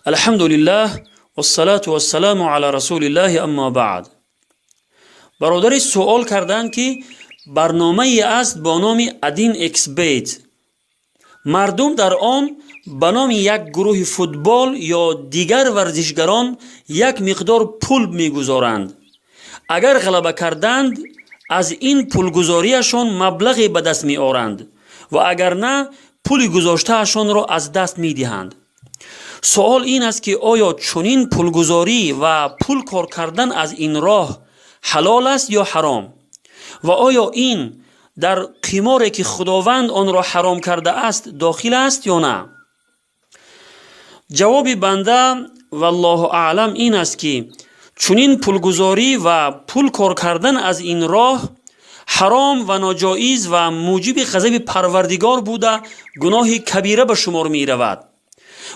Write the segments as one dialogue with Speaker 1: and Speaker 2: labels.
Speaker 1: Алҳамдулиллаҳ, вассалату вассаламу ала расулиллаҳи, аммо баъд. Бародари суол карданд, ки барномае аст бо номи 1xBet. Мардум дар он ба номи як гурӯҳи футбол ё дигар варзишгарон як миқдор пул мегузоранд. Агар ғалаба карданд, аз ин пулгузориашон маблағе ба даст меоранд ва агар на, пули гузоштаашонро аз даст медиҳанд. Суол ин аст, ки оё чунин пулгузорӣ ва пул кор кардан аз ин роҳ ҳалол аст ё ҳаром ва оё ин дар қиморе, ки Худованд онро ҳаром кардааст, дохил аст ё на? Ҷавоби банда, валлоҳу аълам, ин аст, ки чунин пулгузорӣ ва пул кор кардан аз ин роҳ ҳаром ва ноҷоиз ва муҷиби ғазаби Парвардигор буда, гуноҳи кабира ба шумор меравад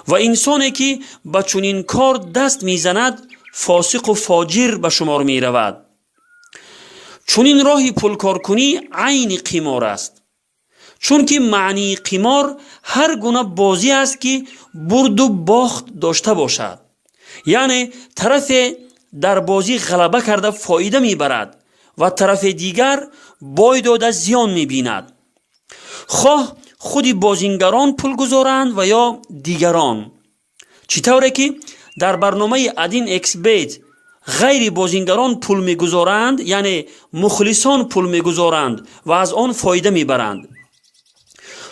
Speaker 1: ва инсоне, ки ба чунин кор даст мезанад, фосиқу фоҷир ба шумор меравад. Чунин роҳи пулкоркунӣ айни қимор аст, чунки маънии қимор ҳар гуна бозӣ аст, ки бурду бохт дошта бошад, яъне тарафе дар бозӣ ғалаба карда фоида мебарад ва тарафи дигар бой дода зиён мебинад, хоҳ худи бозингарон пул гузоранд ва ё дигарон. Чӣ тавре ки дар барномаи 1xBet ғайри бозингарон пул мегузоранд, яъне мухлисон пул мегузоранд ва аз он фоида мебаранд.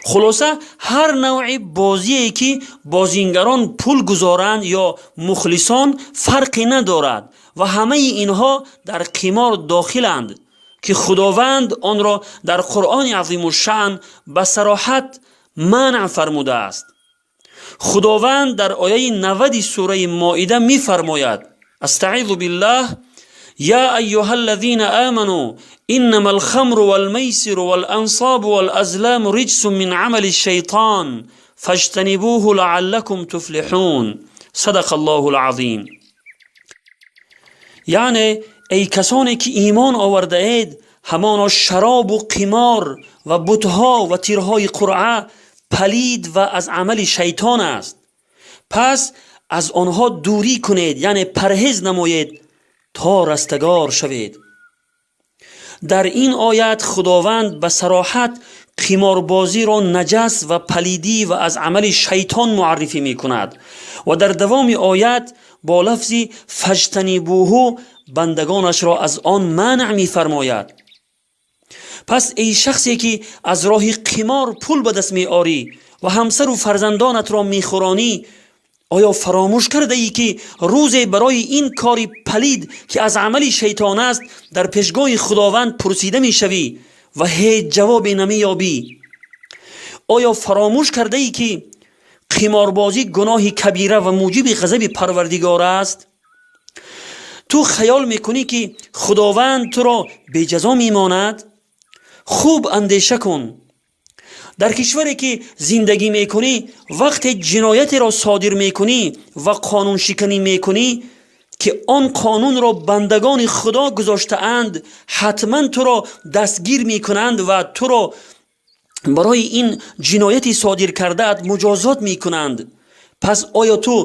Speaker 1: Хулоса, ҳар навъи бозие, ки бозингарон пул гузоранд ё мухлисон, фарқе надорад ва ҳамаи инҳо дар қимор дохиланд, ки Худованд онро дар Қуръони азимушшаън ба сароҳат манъ фармудааст. Худованд дар ояи 90-и сураи Моида мефармояд: астаизу биллаҳ: يا أيها الذين آمنوا إنما الخمر والميسر والأنصاب والأزلام رجس من عمل الشيطان فاجتنبوه لعلكم تفلحون. صدق الله العظيم. Яъне, эй касоне ки имон овардаед, ҳамоно шаробу қимор ва бутҳо ва тирҳои қуръа палид ва аз амали шайтон аст, пас аз онҳо дурӣ кунед, яъне парҳез намоед, то растагор шавед. Дар ин оят Худованд ба сароҳат қиморбозиро наҷас ва палидӣ ва аз амали шайтон муаррифӣ мекунад ва дар давоми оят бо лафзи فاجتنبوه бандагонашро аз он манъ мефармояд. Пас эй шахсе, ки аз роҳи қимор пул ба даст меорӣ ва ҳамсару фарзандонатро мехӯронӣ, оё фаромӯш кардаӣ, ки рӯзе барои ин кори палид, ки аз амали шайтон аст, дар пешгоҳи Худованд пурсида мешавӣ ва ҳеҷ ҷавобе намеёбӣ? Оё фаромӯш кардаӣ, ки қиморбозӣ гуноҳи кабира ва муҷиби ғазаби Парвардигор аст? Ту хаёл мекунӣ, ки Худованд туро беҷазо мемонад? Хуб андеша кун. Дар кишваре, ки зиндагӣ мекунӣ, вақте ҷиноятеро содир мекунӣ ва қонуншиканӣ мекунӣ, ки он қонунро бандагони Худо гузоштаанд, ҳатман туро дастгир мекунанд ва туро барои ин ҷинояти содир кардаат муҷозот мекунанд. Пас оё ту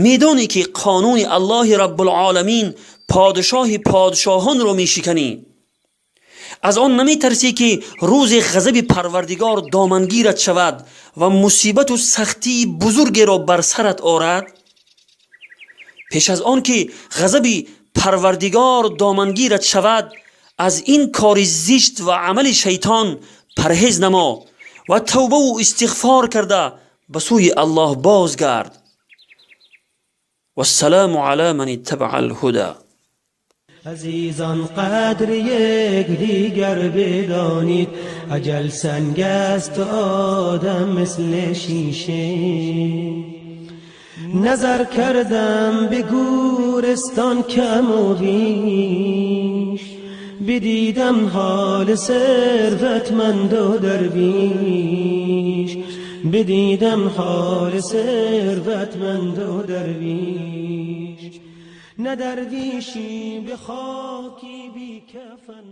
Speaker 1: медонӣ, ки қонуни Аллоҳи Раббулоламин, подшоҳи подшоҳонро мешиканӣ? Аз он наметарсӣ, ки рӯзе ғазаби Парвардигор домангират шавад ва мусибату сахтии бузургеро бар сарат орад? Пеш аз он ки ғазаби Парвардигор домангират шавад, аз ин кори зишт ва амали шайтон парҳез намо ва тавбаву истиғфор карда ба сӯи Аллоҳ бозгард. Вассалому ала ман иттабаа алҳуда.
Speaker 2: عزیزان، قدر یک دیگر بدانید. اجل سنگ است و آدم مثل شیشه. نظر کردم به گورستان کم و بیش، بدیدم حال ثروتمند و درویش، بدیدم حال ثروتمند و درویش. نه درویشی به خاکی بی کفن.